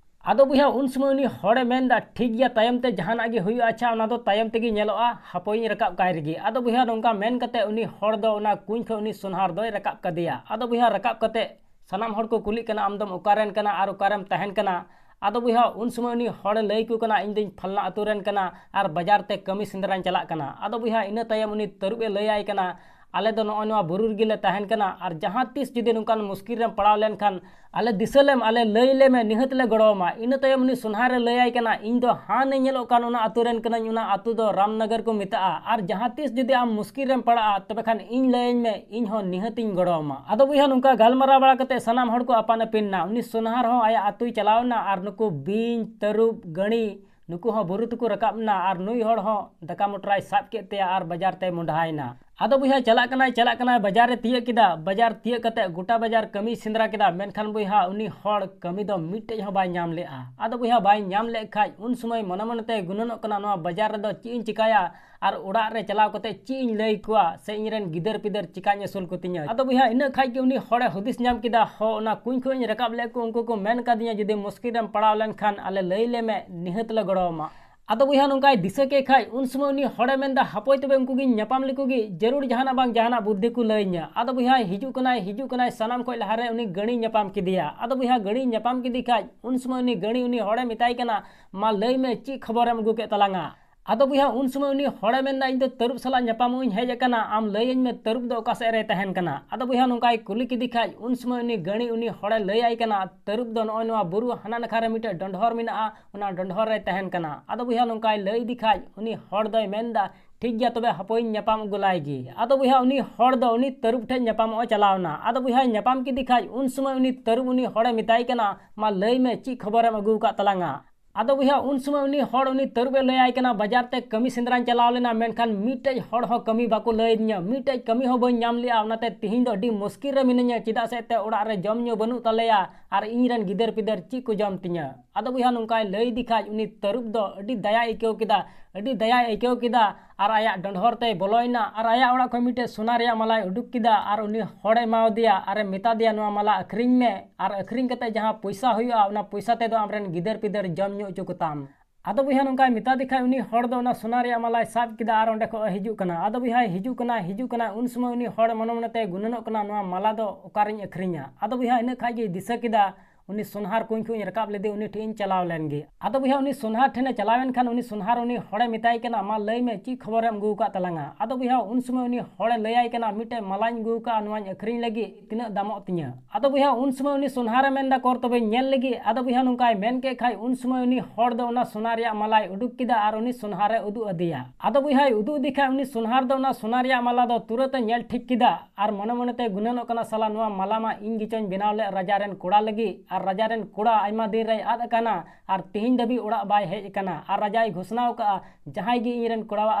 ᱟᱫᱚ ᱵᱚᱭᱦᱟ, ᱩᱱ ᱥᱚᱢᱚᱭ ᱩᱱᱤ ᱦᱚᱲᱮ ᱢᱮᱱᱫᱟ, ᱴᱷᱤᱠ ᱜᱮᱭᱟ, ᱛᱟᱭᱚᱢ ᱛᱮ ᱡᱟᱦᱟᱱᱟᱜ ᱜᱮ ᱦᱩᱭᱩᱜᱼᱟ, ᱟᱪᱪᱷᱟ, ᱚᱱᱟ ᱫᱚ ᱛᱟᱭᱚᱢ ᱛᱮᱜᱮ ᱧᱮᱞᱚᱜᱼᱟ, ᱦᱟᱯᱳᱭᱤᱧ ᱨᱟᱠᱟᱵ ᱠᱟᱭ ᱨᱮᱜᱮ᱾ ᱟᱫᱚ ᱵᱚᱭᱦᱟ, ᱱᱚᱝᱠᱟ ᱢᱮᱱ ᱠᱟᱛᱮ ᱩᱱᱤ ᱦᱚᱲ ᱫᱚ ᱚᱱᱟ ᱠᱩᱧ ᱠᱷᱚᱡ ᱩᱱᱤ ᱥᱚᱱᱦᱟᱨ ᱫᱚᱭ ᱨᱟᱠᱟᱵ ᱠᱟᱫᱮᱭᱟ᱾ ᱟᱫᱚ ᱵᱚᱭᱦᱟ, ᱨᱟᱠᱟᱵ ᱠᱟᱛᱮ ᱥᱟᱱᱟᱢ ᱦᱚᱲ ᱠᱚ ᱠᱩᱞᱤᱜ ᱠᱟᱱᱟ, ᱟᱢ ᱫᱚᱢ ᱚᱠᱟᱨᱮᱱ ᱠᱟᱱᱟ ᱟᱨ ᱚᱠᱟᱨᱮᱢ ᱛᱟᱦᱮᱱ ᱠᱟᱱᱟ? ᱟᱫᱚ ᱵᱚᱭᱦᱟ, ᱩᱱ ᱥᱚᱢᱚᱭ ᱩᱱᱤ ᱦᱚᱲᱮ ᱞᱟᱹᱭ ᱟᱠᱚ ᱠᱟᱱᱟ, ᱤᱧ ᱫᱚᱧ ᱯᱷᱟᱞᱱᱟ ᱟᱹᱛᱩ ᱨᱮᱱ ᱠᱟᱱᱟ ᱟᱨ ᱵᱟᱡᱟᱨ ᱛᱮ ᱠᱟᱹᱢᱤ ᱥᱮᱸᱫᱽᱨᱟᱧ ᱪᱟᱞᱟᱜ ᱠᱟᱱᱟ᱾ ᱟᱫᱚ ᱵᱚᱭᱦᱟ, ᱤᱱᱟᱹ ᱛᱟᱭᱚᱢ ᱩᱱᱤ ᱛᱟᱹᱨᱩᱵ ᱮ ᱞᱟᱹᱭ ᱟᱭ ᱠᱟᱱᱟ, ᱟᱞᱮ ᱫᱚ ᱱᱚᱜᱼᱚᱭ ᱱᱚᱣᱟ ᱵᱩᱨᱩ ᱨᱮᱜᱮ ᱞᱮ ᱛᱟᱦᱮᱱ ᱠᱟᱱᱟ, ᱟᱨ ᱡᱟᱦᱟᱸ ᱛᱤᱥ ᱡᱩᱫᱤ ᱱᱚᱝᱠᱟᱱ ᱢᱩᱥᱠᱤᱞ ᱨᱮᱢ ᱯᱟᱲᱟᱣ ᱞᱮᱱᱠᱷᱟᱱ, ᱟᱞᱮ ᱫᱤᱥᱟᱹ ᱞᱮᱢ, ᱟᱞᱮ ᱞᱟᱹᱭ ᱞᱮᱢᱮ, ᱱᱤᱦᱟᱹᱛ ᱞᱮ ᱜᱚᱲᱚ ᱟᱢᱟ᱾ ᱤᱱᱟᱹ ᱛᱟᱭᱚᱢ ᱩᱱᱤ ᱥᱚᱱᱦᱟᱨ ᱮ ᱞᱟᱹᱭ ᱟᱭ ᱠᱟᱱᱟ, ᱤᱧ ᱫᱚ ᱦᱟᱱᱮ ᱧᱮᱞᱚᱜ ᱠᱟᱱ ᱚᱱᱟ ᱟᱹᱛᱩ ᱨᱮᱱ ᱠᱟᱹᱱᱟᱹᱧ, ᱚᱱᱟ ᱟᱹᱛᱩ ᱫᱚ ᱨᱟᱢᱱᱚᱜᱚᱨ ᱠᱚ ᱢᱮᱛᱟᱜᱼᱟ, ᱟᱨ ᱡᱟᱦᱟᱸ ᱛᱤᱥ ᱡᱩᱫᱤ ᱟᱢ ᱢᱩᱥᱠᱤᱞ ᱨᱮᱢ ᱯᱟᱲᱟᱜᱼᱟ, ᱛᱚᱵᱮ ᱠᱷᱟᱱ ᱤᱧ ᱞᱟᱹᱭᱟᱹᱧ ᱢᱮ, ᱤᱧ ᱦᱚᱸ ᱱᱤᱦᱟᱹᱛ ᱤᱧ ᱜᱚᱲᱚ ᱟᱢᱟ᱾ ᱟᱫᱚ ᱵᱚᱭᱦᱟ, ᱱᱚᱝᱠᱟ ᱜᱟᱞᱢᱟᱨᱟᱣ ᱵᱟᱲᱟ ᱠᱟᱛᱮ ᱥᱟᱱᱟᱢ ᱦᱚᱲ ᱠᱚ ᱟᱯᱟᱱ ᱟᱹᱯᱤᱱ ᱮᱱᱟ᱾ ᱩᱱᱤ ᱥᱚᱱᱦᱟᱨ ᱦᱚᱸ ᱟᱭᱟᱜ ᱟᱹᱛᱩᱭ ᱪᱟᱞᱟᱣ ᱮᱱᱟ ᱟᱨ ᱱᱩᱠᱩ ᱵᱤᱧ, ᱛᱟᱹᱨᱩᱵ, ᱜᱟᱹᱲᱤ, ᱱᱩᱠᱩ ᱦᱚᱸ ᱵᱩᱨᱩ ᱛᱮᱠᱚ ᱨᱟᱠᱟᱵ ᱮᱱᱟ ᱟᱨ ᱱᱩᱭ ᱦᱚᱲ ᱦᱚᱸ ᱫᱟᱠᱟ ᱢᱚᱴᱨᱟᱭ ᱥᱟᱵ ᱠᱮᱫ ᱛᱟᱭᱟ ᱟᱨ ᱵᱟᱡᱟᱨ ᱛᱮᱭ ᱢᱚᱸᱰᱦᱟᱭᱮᱱᱟ᱾ ᱟᱫᱚ ᱵᱚᱭᱦᱟ, ᱪᱟᱞᱟᱜ ᱠᱟᱱᱟᱭ, ᱪᱟᱞᱟᱜ ᱠᱟᱱᱟᱭ, ᱵᱟᱡᱟᱨ ᱨᱮ ᱛᱤᱭᱟᱹᱜ ᱠᱮᱫᱟ᱾ ᱵᱟᱡᱟᱨ ᱛᱤᱭᱟᱹᱜ ᱠᱟᱛᱮ ᱜᱚᱴᱟ ᱵᱟᱡᱟᱨ ᱠᱟᱹᱢᱤᱭ ᱥᱮᱸᱫᱽᱨᱟ ᱠᱮᱫᱟ, ᱢᱮᱱᱠᱷᱟᱱ ᱵᱚᱭᱦᱟ, ᱩᱱᱤ ᱦᱚᱲ ᱠᱟᱹᱢᱤ ᱫᱚ ᱢᱤᱫᱴᱮᱡ ᱦᱚᱸ ᱵᱟᱭ ᱧᱟᱢ ᱞᱮᱫᱼᱟ᱾ ᱟᱫᱚ ᱵᱚᱭᱦᱟ, ᱵᱟᱭ ᱧᱟᱢ ᱞᱮᱫ ᱠᱷᱟᱡ, ᱩᱱ ᱥᱚᱢᱚᱭ ᱢᱚᱱᱮ ᱢᱚᱱᱮ ᱛᱮᱭ ᱜᱩᱱᱟᱹᱱᱚᱜ ᱠᱟᱱᱟ, ᱱᱚᱣᱟ ᱵᱟᱡᱟᱨ ᱨᱮᱫᱚ ᱪᱮᱫ ᱤᱧ ᱪᱤᱠᱟᱭᱟ ᱟᱨ ᱚᱲᱟᱜ ᱨᱮ ᱪᱟᱞᱟᱣ ᱠᱟᱛᱮ ᱪᱮᱫ ᱤᱧ ᱞᱟᱹᱭ ᱟᱠᱚᱣᱟ, ᱥᱮ ᱤᱧ ᱨᱮᱱ ᱜᱤᱫᱟᱹᱨ ᱯᱤᱫᱟᱹᱨ ᱪᱤᱠᱟᱧ ᱟᱹᱥᱩᱞ ᱠᱚᱛᱤᱧᱟ? ᱟᱫᱚ ᱵᱚᱭᱦᱟ, ᱤᱱᱟᱹ ᱠᱷᱟᱡ ᱜᱮ ᱩᱱᱤ ᱦᱚᱲᱮ ᱦᱩᱫᱤᱥ ᱧᱟᱢ ᱠᱮᱫᱟ, ᱦᱚ, ᱚᱱᱟ ᱠᱩᱧ ᱠᱷᱚᱡ ᱤᱧ ᱨᱟᱠᱟᱵ ᱞᱮᱫ ᱠᱚ, ᱩᱱᱠᱩ ᱠᱚ ᱢᱮᱱ ᱠᱟᱫᱤᱧᱟ, ᱡᱩᱫᱤ ᱢᱩᱥᱠᱤᱞ ᱨᱮᱢ ᱯᱟᱲᱟᱣ ᱞᱮᱱᱠᱷᱟᱱ ᱟᱞᱮ ᱞᱟᱹᱭ ᱞᱮ ᱢᱮ, ᱱᱤᱦᱟᱹᱛ ᱞᱮ ᱜᱚᱲᱚ ᱟᱢᱟ᱾ ᱟᱫᱚ ᱵᱚᱭᱦᱟ, ᱱᱚᱝᱠᱟᱭ ᱫᱤᱥᱟᱹ ᱠᱮᱫ ᱠᱷᱟᱡ, ᱩᱱ ᱥᱚᱢᱚᱭ ᱩᱱᱤ ᱦᱚᱲᱮ ᱢᱮᱱᱫᱟ, ᱦᱟᱯᱳᱭ ᱛᱚᱵᱮ, ᱩᱱᱠᱩ ᱜᱤᱧ ᱧᱟᱯᱟᱢ ᱞᱮᱠᱚ ᱜᱮ, ᱡᱟᱹᱨᱩᱲ ᱡᱟᱦᱟᱱᱟᱜ ᱵᱟᱝ ᱡᱟᱦᱟᱱᱟᱜ ᱵᱩᱫᱽᱫᱷᱤ ᱠᱚ ᱞᱟᱹᱭᱟᱹᱧᱟ᱾ ᱟᱫᱚ ᱵᱚᱭᱦᱟ, ᱦᱤᱡᱩᱜ ᱠᱟᱱᱟᱭ, ᱦᱤᱡᱩᱜ ᱠᱟᱱᱟᱭ, ᱥᱟᱱᱟᱢ ᱠᱷᱚᱡ ᱞᱟᱦᱟᱨᱮ ᱩᱱᱤ ᱜᱟᱹᱲᱤᱭ ᱧᱟᱯᱟᱢ ᱠᱮᱫᱮᱭᱟ᱾ ᱟᱫᱚ ᱵᱚᱭᱦᱟ, ᱜᱟᱹᱲᱤᱭ ᱧᱟᱯᱟᱢ ᱠᱮᱫᱮ ᱠᱷᱟᱡ, ᱩᱱ ᱥᱚᱢᱚᱭ ᱩᱱᱤ ᱜᱟᱹᱲᱤ ᱩᱱᱤ ᱦᱚᱲᱮ ᱢᱮᱛᱟᱭ ᱠᱟᱱᱟ, ᱢᱟ ᱞᱟᱹᱭ ᱢᱮ, ᱪᱮᱫ ᱠᱷᱚᱵᱚᱨᱮᱢ ᱟᱹᱜᱩ ᱠᱮᱫ ᱛᱟᱞᱟᱝᱟ? ᱟᱫᱚ ᱵᱚᱭᱦᱟ, ᱩᱱ ᱥᱚᱢᱚᱭ ᱩᱱᱤ ᱦᱚᱲᱮ ᱢᱮᱱᱫᱟ, "ᱤᱧ ᱫᱚ ᱛᱟᱹᱨᱩᱵ ᱥᱟᱞᱟᱜ ᱧᱟᱯᱟᱢᱚᱜ ᱤᱧ ᱦᱮᱡ ᱟᱠᱟᱱᱟ, ᱟᱢ ᱞᱟᱹᱭᱟᱹᱧ ᱢᱮ ᱛᱟᱹᱨᱩᱵ ᱫᱚ ᱚᱠᱟ ᱥᱮᱫ ᱨᱮᱭ ᱛᱟᱦᱮᱱ ᱠᱟᱱᱟ?" ᱟᱫᱚ ᱵᱚᱭᱦᱟ, ᱱᱚᱝᱠᱟᱭ ᱠᱩᱞᱤ ᱠᱮᱫᱮ ᱠᱷᱟᱡ, ᱩᱱ ᱥᱚᱢᱚᱭ ᱩᱱᱤ ᱜᱟᱹᱲᱤ ᱩᱱᱤ ᱦᱚᱲᱮ ᱞᱟᱹᱭ ᱟᱭ ᱠᱟᱱᱟ, "ᱛᱟᱹᱨᱩᱵ ᱫᱚ ᱱᱚᱜᱼᱚᱭ ᱱᱚᱣᱟ ᱵᱩᱨᱩ ᱦᱟᱱᱟ ᱱᱟᱠᱷᱟ ᱨᱮ ᱢᱤᱫᱴᱮᱡ ᱰᱚᱸᱰᱷᱚᱨ ᱢᱮᱱᱟᱜᱼᱟ, ᱚᱱᱟ ᱰᱚᱸᱰᱷᱚᱨ ᱨᱮᱭ ᱛᱟᱦᱮᱱ ᱠᱟᱱᱟ᱾" ᱟᱫᱚ ᱵᱚᱭᱦᱟ, ᱱᱚᱝᱠᱟᱭ ᱞᱟᱹᱭ ᱤᱫᱤ ᱠᱷᱟᱡ, ᱩᱱᱤ ᱦᱚᱲ ᱫᱚᱭ ᱢᱮᱱᱫᱟ, "ᱴᱷᱤᱠ ᱜᱮᱭᱟ, ᱛᱚᱵᱮ ᱦᱟᱯᱳᱭᱤᱧ ᱧᱟᱯᱟᱢ ᱟᱹᱜᱩ ᱞᱟᱭ ᱜᱮ᱾" ᱟᱫᱚ ᱵᱚᱭᱦᱟ, ᱩᱱᱤ ᱦᱚᱲ ᱫᱚ ᱩᱱᱤ ᱛᱟᱹᱨᱩᱵ ᱴᱷᱮᱡ ᱧᱟᱯᱟᱢᱚᱜ ᱮ ᱪᱟᱞᱟᱣ ᱮᱱᱟ᱾ ᱟᱫᱚ ᱵᱚᱭᱦᱟ, ᱧᱟᱯᱟᱢ ᱠᱮᱫᱮ ᱠᱷᱟᱡ, ᱩᱱ ᱥᱚᱢᱚᱭ ᱩᱱᱤ ᱛᱟᱹᱨᱩᱵ ᱩᱱᱤ ᱦᱚᱲᱮ ᱢᱮᱛᱟᱭ ᱠᱟᱱᱟ, "ᱢᱟ ᱞᱟᱹᱭ ᱢᱮ, ᱪᱮᱫ ᱠᱷᱚᱵᱚᱨᱮᱢ ᱟᱹᱜᱩ ᱟᱠᱟᱫ ᱛᱟᱞᱟᱝᱟ?" ᱟᱫᱚ ᱵᱚᱭᱦᱟ, ᱩᱱ ᱥᱚᱢᱚᱭ ᱩᱱᱤ ᱦᱚᱲ ᱩᱱᱤ ᱛᱟᱹᱨᱩᱵ ᱮ ᱞᱟᱹᱭ ᱟᱭ ᱠᱟᱱᱟ, "ᱵᱟᱡᱟᱨ ᱛᱮ ᱠᱟᱹᱢᱤ ᱥᱮᱸᱫᱽᱨᱟᱧ ᱪᱟᱞᱟᱣ ᱞᱮᱱᱟ, ᱢᱮᱱᱠᱷᱟᱱ ᱢᱤᱫᱴᱮᱡ ᱦᱚᱲ ᱦᱚᱸ ᱠᱟᱹᱢᱤ ᱵᱟᱠᱚ ᱞᱟᱹᱭ ᱟᱹᱫᱤᱧᱟ, ᱢᱤᱫᱴᱮᱡ ᱠᱟᱹᱢᱤ ᱦᱚᱸ ᱵᱟᱹᱧ ᱧᱟᱢ ᱞᱮᱜᱼᱟ, ᱚᱱᱟᱛᱮ ᱛᱤᱦᱤᱧ ᱫᱚ ᱟᱹᱰᱤ ᱢᱩᱥᱠᱤᱞ ᱨᱮ ᱢᱤᱱᱟᱹᱧᱟ, ᱪᱮᱫᱟᱜ ᱥᱮ ᱮᱱᱛᱮ ᱚᱲᱟᱜ ᱨᱮ ᱡᱚᱢ ᱧᱩ ᱵᱟᱹᱱᱩᱜ ᱛᱟᱞᱮᱭᱟ ᱟᱨ ᱤᱧ ᱨᱮᱱ ᱜᱤᱫᱟᱹᱨ ᱯᱤᱫᱟᱹᱨ ᱪᱮᱫ ᱠᱚ ᱡᱚᱢ ᱛᱤᱧᱟ?" ᱟᱫᱚ ᱵᱚᱭᱦᱟ, ᱱᱚᱝᱠᱟᱭ ᱞᱟᱹᱭ ᱤᱫᱤ ᱠᱷᱟᱡ, ᱩᱱᱤ ᱛᱟᱹᱨᱩᱵ ᱫᱚ ᱟᱹᱰᱤ ᱫᱟᱭᱟᱭ ᱟᱹᱭᱠᱟᱹᱣ ᱠᱮᱫᱟ, ᱟᱹᱰᱤ ᱫᱟᱭᱟᱭ ᱟᱹᱭᱠᱟᱹᱣ ᱠᱮᱫᱟ᱾ ᱟᱨ ᱟᱭᱟᱜ ᱰᱚᱸᱰᱷᱚᱨ ᱛᱮᱭ ᱵᱚᱞᱚᱭᱮᱱᱟ ᱟᱨ ᱟᱭᱟᱜ ᱚᱲᱟᱜ ᱠᱷᱚᱱ ᱢᱤᱫᱴᱮᱡ ᱥᱚᱱᱟ ᱨᱮᱭᱟᱜ ᱢᱟᱞᱟᱭ ᱩᱰᱩᱠ ᱠᱮᱫᱟ ᱟᱨ ᱩᱱᱤ ᱦᱚᱲᱮ ᱮᱢᱟᱣᱟᱫᱮᱭᱟ ᱟᱨᱮ ᱢᱮᱛᱟ ᱫᱮᱭᱟ, "ᱱᱚᱣᱟ ᱢᱟᱞᱟ ᱟᱹᱠᱷᱨᱤᱧ ᱢᱮ ᱟᱨ ᱟᱹᱠᱷᱨᱤᱧ ᱠᱟᱛᱮ ᱡᱟᱦᱟᱸ ᱯᱚᱭᱥᱟ ᱦᱩᱭᱩᱜᱼᱟ, ᱚᱱᱟ ᱯᱚᱭᱥᱟ ᱛᱮᱫᱚ ᱟᱢᱨᱮᱱ ᱜᱤᱫᱟᱹᱨ ᱯᱤᱫᱟᱹᱨ ᱡᱚᱢ ᱧᱩ ᱦᱚᱪᱚ ᱠᱚᱛᱟᱢ᱾" ᱟᱫᱚ ᱵᱚᱭᱦᱟ, ᱱᱚᱝᱠᱟᱭ ᱢᱮᱛᱟ ᱫᱮ ᱠᱷᱟᱡ, ᱩᱱᱤ ᱦᱚᱲ ᱫᱚ ᱚᱱᱟ ᱥᱚᱱᱟ ᱨᱮᱭᱟᱜ ᱢᱟᱞᱟᱭ ᱥᱟᱵ ᱠᱮᱫᱟ ᱟᱨ ᱚᱸᱰᱮ ᱠᱷᱚᱱ ᱮ ᱦᱤᱡᱩᱜ ᱠᱟᱱᱟ᱾ ᱟᱫᱚ ᱵᱚᱭᱦᱟᱭ ᱦᱤᱡᱩᱜ ᱠᱟᱱᱟ, ᱦᱤᱡᱩᱜ ᱠᱟᱱᱟ, ᱩᱱ ᱥᱚᱢᱚᱭ ᱩᱱᱤ ᱦᱚᱲ ᱢᱚᱱᱮ ᱢᱚᱱᱮ ᱛᱮ ᱜᱩᱱᱟᱹᱱᱚᱜ ᱠᱟᱱᱟ, "ᱱᱚᱣᱟ ᱢᱟᱞᱟ ᱫᱚ ᱚᱠᱟᱨᱤᱧ ᱟᱹᱠᱷᱨᱤᱧᱟ?" ᱟᱫᱚ ᱵᱚᱭᱦᱟ, ᱤᱱᱟᱹ ᱠᱷᱟᱡ ᱜᱮᱭ ᱫᱤᱥᱟᱹ ᱠᱮᱫᱟ, ᱩᱱᱤ ᱥᱚᱱᱦᱟᱨ ᱠᱩᱧ ᱠᱷᱚᱱ ᱤᱧ ᱨᱟᱠᱟᱵ ᱞᱮᱫᱮ, ᱩᱱᱤ ᱴᱷᱮᱱ ᱤᱧ ᱪᱟᱞᱟᱣ ᱞᱮᱱ ᱜᱮ᱾ ᱟᱫᱚ ᱵᱚᱭᱦᱟ, ᱩᱱᱤ ᱥᱚᱱᱦᱟᱨ ᱴᱷᱮᱱᱮ ᱪᱟᱞᱟᱣ ᱮᱱ ᱠᱷᱟᱱ, ᱩᱱᱤ ᱥᱚᱱᱦᱟᱨ ᱩᱱᱤ ᱦᱚᱲᱮ ᱢᱮᱛᱟᱭ ᱠᱟᱱᱟ, "ᱢᱟ ᱞᱟᱹᱭ ᱢᱮ, ᱪᱮᱫ ᱠᱷᱚᱵᱚᱨᱮᱢ ᱟᱹᱜᱩ ᱟᱠᱟᱫ ᱛᱟᱞᱟᱝᱟ?" ᱟᱫᱚ ᱵᱚᱭᱦᱟ, ᱩᱱ ᱥᱚᱢᱚᱭ ᱩᱱᱤ ᱦᱚᱲᱮ ᱞᱟᱹᱭ ᱟᱭ ᱠᱟᱱᱟ, "ᱢᱤᱫᱴᱮᱡ ᱢᱟᱞᱟᱧ ᱟᱹᱜᱩ ᱟᱠᱟᱫᱼᱟ, ᱱᱚᱣᱟᱧ ᱟᱹᱠᱷᱨᱤᱧ ᱞᱟᱹᱜᱤᱫ, ᱛᱤᱱᱟᱹᱜ ᱫᱟᱢᱚᱜ ᱛᱤᱧᱟᱹ?" ᱟᱫᱚ ᱵᱚᱭᱦᱟ, ᱩᱱ ᱥᱚᱢᱚᱭ ᱩᱱᱤ ᱥᱚᱱᱦᱟᱨᱮ ᱢᱮᱱ ᱮᱫᱟ, "ᱠᱚᱨ ᱛᱚᱵᱮᱧ ᱧᱮᱞ ᱞᱮᱜᱮ᱾" ᱟᱫᱚ ᱵᱚᱭᱦᱟ, ᱱᱚᱝᱠᱟᱭ ᱢᱮᱱ ᱠᱮᱫ ᱠᱷᱟᱡ, ᱩᱱ ᱥᱚᱢᱚᱭ ᱩᱱᱤ ᱦᱚᱲ ᱫᱚ ᱚᱱᱟ ᱥᱚᱱᱟ ᱨᱮᱭᱟᱜ ᱢᱟᱞᱟᱭ ᱩᱰᱩᱠ ᱠᱮᱫᱟ ᱟᱨ ᱩᱱᱤ ᱥᱚᱱᱦᱟᱨᱮ ᱩᱫᱩᱜ ᱟᱫᱮᱭᱟ᱾ ᱟᱫᱚ ᱵᱚᱭᱦᱟᱭ ᱩᱫᱩᱜ ᱟᱫᱮ ᱠᱷᱟᱡ, ᱩᱱᱤ ᱥᱚᱱᱦᱟᱨ ᱫᱚ ᱚᱱᱟ ᱥᱚᱱᱟ ᱨᱮᱭᱟᱜ ᱢᱟᱞᱟ ᱫᱚ ᱛᱩᱨᱟᱹᱛ ᱮ ᱧᱮᱞ ᱴᱷᱤᱠ ᱠᱮᱫᱟ ᱟᱨ ᱢᱚᱱᱮ ᱢᱚᱱᱮ ᱛᱮ ᱜᱩᱱᱟᱹᱱᱚᱜ ᱠᱟᱱᱟ, "ᱥᱟᱞᱟ, ᱱᱚᱣᱟ ᱢᱟᱞᱟ ᱢᱟ ᱤᱧ ᱜᱮᱪᱚᱧ ᱵᱮᱱᱟᱣ ᱞᱮᱫ ᱨᱟᱡᱟ ᱨᱮᱱ ᱠᱚᱲᱟ ᱞᱟᱹᱜᱤᱫ, ᱟᱨ ᱨᱟᱡᱟ ᱨᱮᱱ ᱠᱚᱲᱟ ᱟᱭᱢᱟ ᱫᱤᱱ ᱨᱮᱭ ᱟᱫ ᱟᱠᱟᱱᱟ ᱟᱨ ᱛᱤᱦᱤᱧ ᱫᱷᱟᱹᱵᱤᱡ ᱚᱲᱟᱜ ᱵᱟᱭ ᱦᱮᱡ ᱟᱠᱟᱱᱟ, ᱟᱨ ᱨᱟᱡᱟᱭ ᱜᱷᱳᱥᱱᱟ ᱟᱠᱟᱫᱼᱟ, ᱡᱟᱦᱟᱸᱭ ᱜᱮ ᱤᱧ ᱨᱮᱱ ᱠᱚᱲᱟᱣᱟᱜ